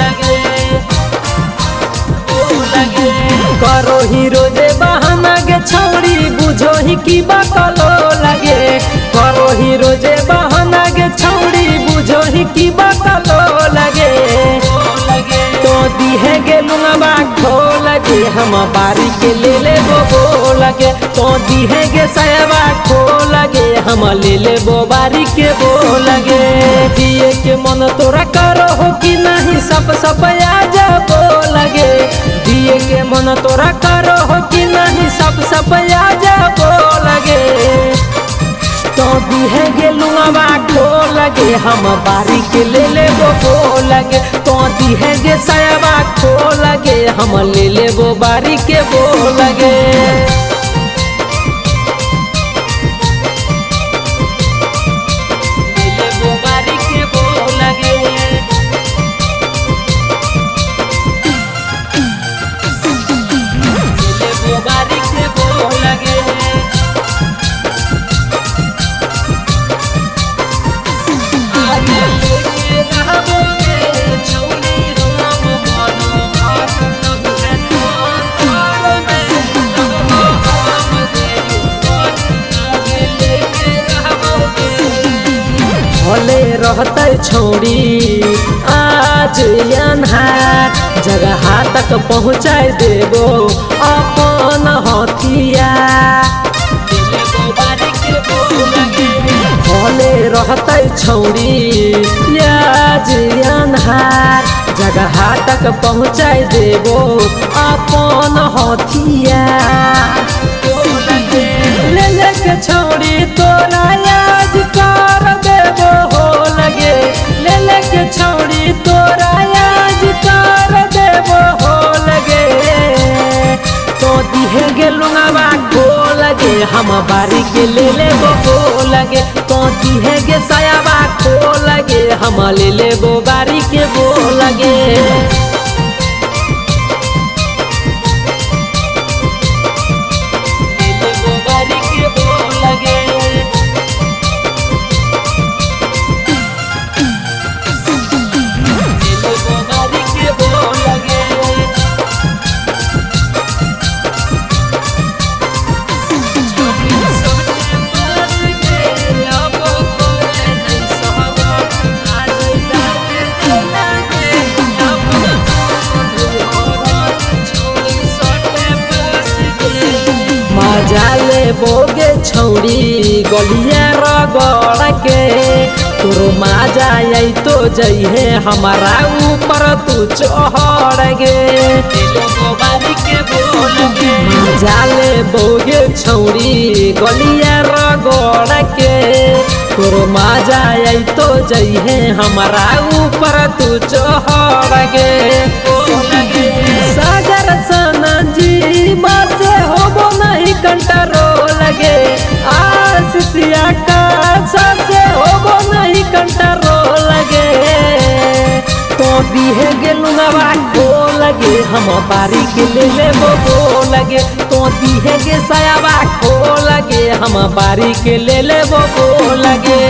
लगे लगे। करो ही रोजे बहाना गे छौड़ी बुझो ही की बकलो लगे। करो ही रोजे बहाना गे छौड़ी बुझो ही की बकलो लगे। तो दिहे गे लुंगवा खो लगे हम बारी के ले ले बो लगे। तो दिहे गे सायबा खो लगे हम ले ले बो बारी के बो लगे। दिए के मन तोरा करो हो कि नहीं सब सब आ जाबो लगे। दिए के मन तोरा करो हो कि नहीं सब सब आ जाबो लगे। तो दिहे गे लुंगवा खो लगे हम बारी के ले ले बो लगे। तो दिहे गे सायबा खो लगे हम ले ले बो बारी के बो लगे। ले ले बो बारी के बो लगे। ले ले बो बारी के बो लगे। भले रहते छौड़ी आज अन्हार जगह तक पहुँचाए देबो अपन हथियार। भले रहते छौड़ी आज अन्हार जगह तक पहुँचाए देबो अपन हथियार। ले ले के छौड़ी तोरा आज कर देबो हो लगे। ले ले के छौड़ी तोरा आज कर देबो हो लगे। तो दिहे गे लुंगवा खो लगे हम बारी के ले ले बो लगे। तो दिहे गे सायाबा खो लगे हम ले ले बो बारी के बो लगे। मजा ले बोगे छौड़ी गलिया रगड़ के तोरो मजा आई तो जइहे हमारा ऊपर तू चढ़ गे। मजा ले बोगे छौड़ी गलिया रगड़ के तोरो मजा आई तो जइहे हमारा ऊपर तू चढ़ गे। सागर सना जी से होबो नहीं कंट्रोल लगे। आशीषिया का से होबो नहीं कंट्रोल लगे। तो दिहे गे लुंगवा खो लगे हम बारी के ले ले बो लगे। तो दिहे गे सायाबा खो लगे हम बारी के ले ले बो लगे।